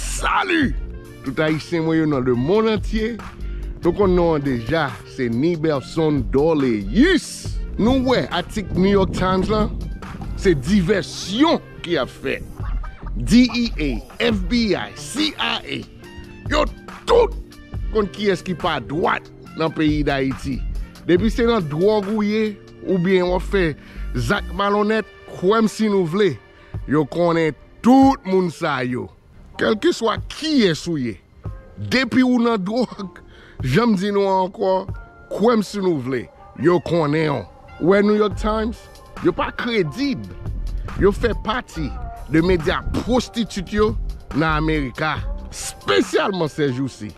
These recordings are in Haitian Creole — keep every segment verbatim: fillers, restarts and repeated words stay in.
Salut! Tout Ayisyen mwen yo nan lemonn antye, nou konn non an deja, se Nibelson Dorléus. Nou wè atik New York Times lan, se divèsyon ki ap fèt. D E A, F B I, C I A, yo tout konn kiyès ki pa dwat nan peyi Dayiti. Depi se nan dwòg ou ye, oubyen w ap fè zak malonèt, kwè m si nou vle, yo konnen tout moun sa yo. Kèlkeswa kiyès ou ye, depi ou nan dwòg, jan m di nou an ankò, kwè m si nou vle, yo konnen w. Ou wè New York Times, yo pa kredib. Yo fè pati de medya pwostitit yo nan Amerika, espesyalman sèjousi.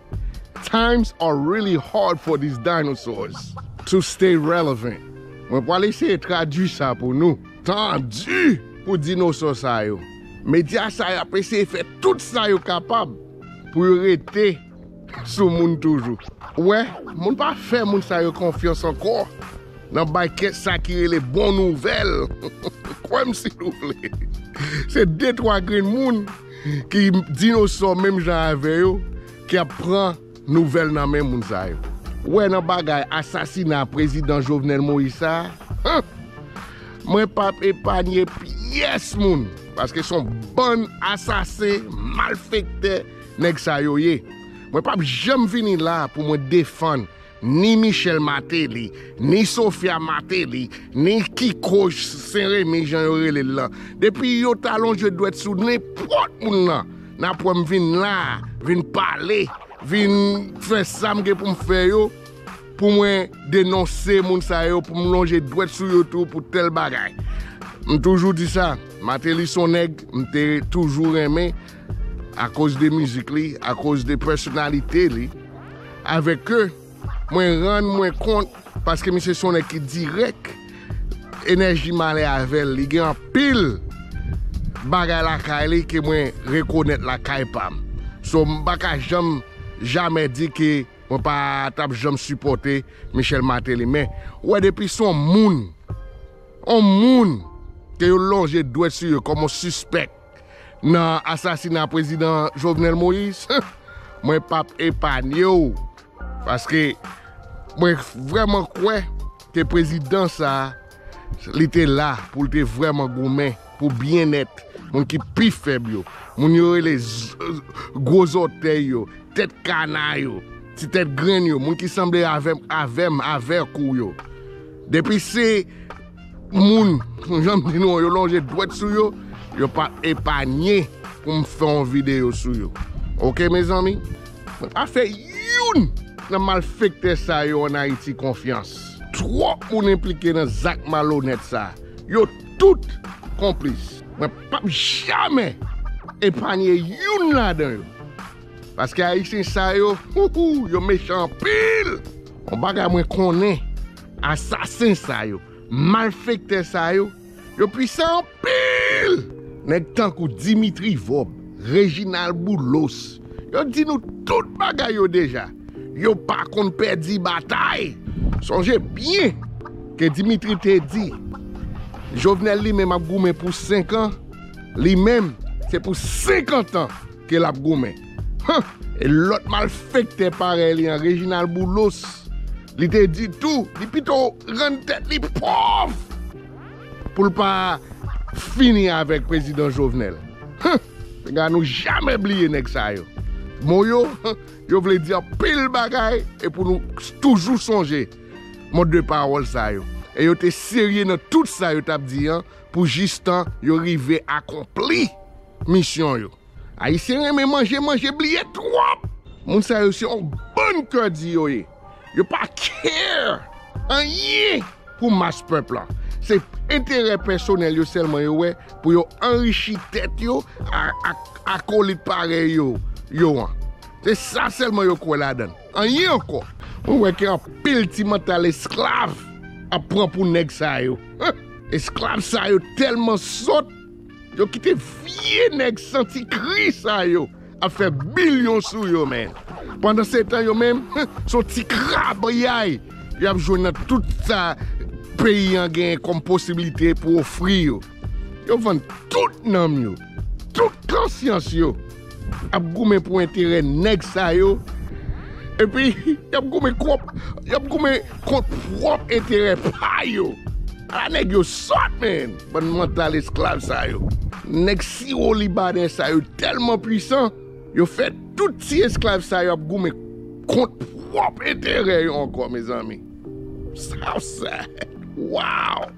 Times are really hard for these dinosaurs to stay relevant. Mwen pral eseye tradui sa pou nou. Tan di pou dinosò sa yo. Medya sa yo ap eseye fè tout sa yo kapab pou yo rete sou moun toujou. Ou wè, moun pa fè moun sa yo konfyans ankò nan bay kèk sa ki rele bon nouvèl. Kwè m si nou vle. Se de twa grenn moun ki dinosò menm jan avè yo ki ap pran nouvèl nan men moun sa yo. Ou wè nan bagay asasina prezidan Jovenel Moïse sa a, mwen p ap epanye pyès moun, paske se yon bann asasen, malfektè, nèg sa yo ye. Mwen p ap janm vini la pou mwen defann ni Michel Martelly, ni Sophia Martelly, ni Kiko Sen Remi, jan yo rele l lan. Depi yo ta lonje dwèt sou nenpòt moun nan, n ap wè m vin la, vin pale, vin fè sa m gen pou m fè yo, pou mwen denonse moun sa yo, pou m lonje dwèt sou yo tou pou tèl bagay. M toujou di sa, Martelly se yon nèg m te toujou renmen akoz de mizik li, akoz de pèsonalite li. Avèk ke mwen rann mwen kont, paske misye se yon nèg ki dirèk, enèji m ale avè l, li gen anpil bagay lakay li ke mwen rekonèt lakay pa m. So, m pa ka janm, jamè di ke mwen pa t ap janm sipòte Michel Martelly. Men, ou wè, depi se yon moun, yon moun ke yo lonje dwèt sou yo kòm yon sispèk nan asasina prezidan Jovenel Moïse, mwen p ap epanye w. Paske mwen vrèman kwè ke prezidan sa a, li te la pou l te vrèman goumen pou byennèt moun ki pi fèb yo. Moun yo rele z-, gwo zòtèy yo, tèt kana yo, ti tèt grenn yo, moun ki sanble avè m, avè m, avèk ou yo. Depi se moun, jan m di nou, yo lonje dwèt sou yo, yo p ap epanye pou m fè yon videyo sou yo. Oke, mezanmi? Mwen pa fè youn nan malfektè sa yo ann Ayiti konfyans. Twòp moun enplike nan zak malonèt sa. Yo tout konplis. Mwen p ap jamè epanye youn ladan yo. Paske Ayisyen sa yo, hou, hou, yo mechan anpil. Yon bagay mwen konnen, asasen sa yo, malfektè sa yo, yo pwisan anpil. Nèg tankou Dimitri Vorbe, Reginald Boulos, yo di nou tout bagay yo deja. Yo pa konn pèdi batay. Sonje byen ke Dimitri te di, Jovenel li menm ap goumen pou senk an, li menm, se pou senkant an ke l ap goumen. Huh! E lòt malfektè parèy li an, Reginald Boulos, li te di tou, li pito rann tèt li pòv pou l pa fini avèk prezidan Jovenel. Huh! Piga nou jamè bliye nèg sa yo. Mo yo, huh, yo vle di anpil bagay e pou nou toujou sonje mòd de pawòl sa yo. E yo te serye nan tout sa yo t ap di an pou jistan yo rive akonpli misyon yo. Ayisyen renmen manje, manje, bliye twòp. Moun sa yo se yon bann kè di yo ye. Yo pa care anyen pou mas pèp lan. Se enterè pèsonèl yo sèlman yo wè pou yo anrichi tèt yo a, a, akolit parèy yo, yo an. Se sa sèlman yo kwè ladan l. Anyen ankò. Mwen wè ke anpil ti mantal esklav ap pran pou nèg sa yo. Esklav sa yo tèlman sòt, yo kite vye nèg santi kri sa yo ap fè bilyon sou yo, men. Pandan se tan, yo menm, se yon ti krabyay y ap jwenn nan tout sa peyi an genyen kòm posiblite pou ofri yo. Yo vann tout nanm yo, tout konsyans yo, ap goumen pou enterè nèg sa yo. Epi, y ap goumen kont, y ap goumen kont pwòp enterè pa yo. Ala nèg yo sòt, man! Bann mantal esklav sa yo. Nèg siwo libanè sa yo tèlman pwisan, yo fè tout ti esklav sa yo ap goumen kont pwòp enterè yo ankò, mezanmi. So sad. Wow!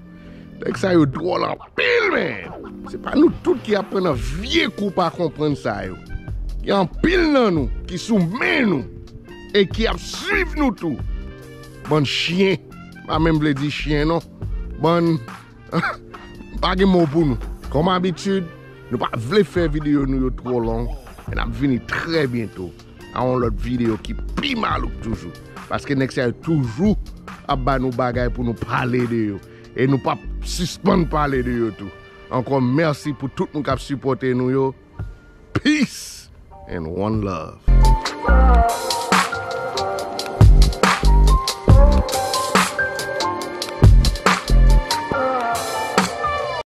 Nèg sa yo dwòl anpil, man! Se pa nou tout ki ap pran nan vye kou pa konprann sa yo. Gen anpil nan nou ki sou men nou e ki ap swiv nou tou. Bann chen. M pa menm vle di chen, non. Bann, pa gen mo pou nou. Kòm abitid, nou pa vle fè videyo nou yo twò long, men n ap vini trè byento a yon lòt videyo ki pi malouk toujou. Paske nèg sa yo toujou ap ba nou bagay pou nou pale de yo. E nou p ap sispann pale de yo tou. Ankò, mèsi pou tout moun k ap sipòte nou yo. Peace and one love.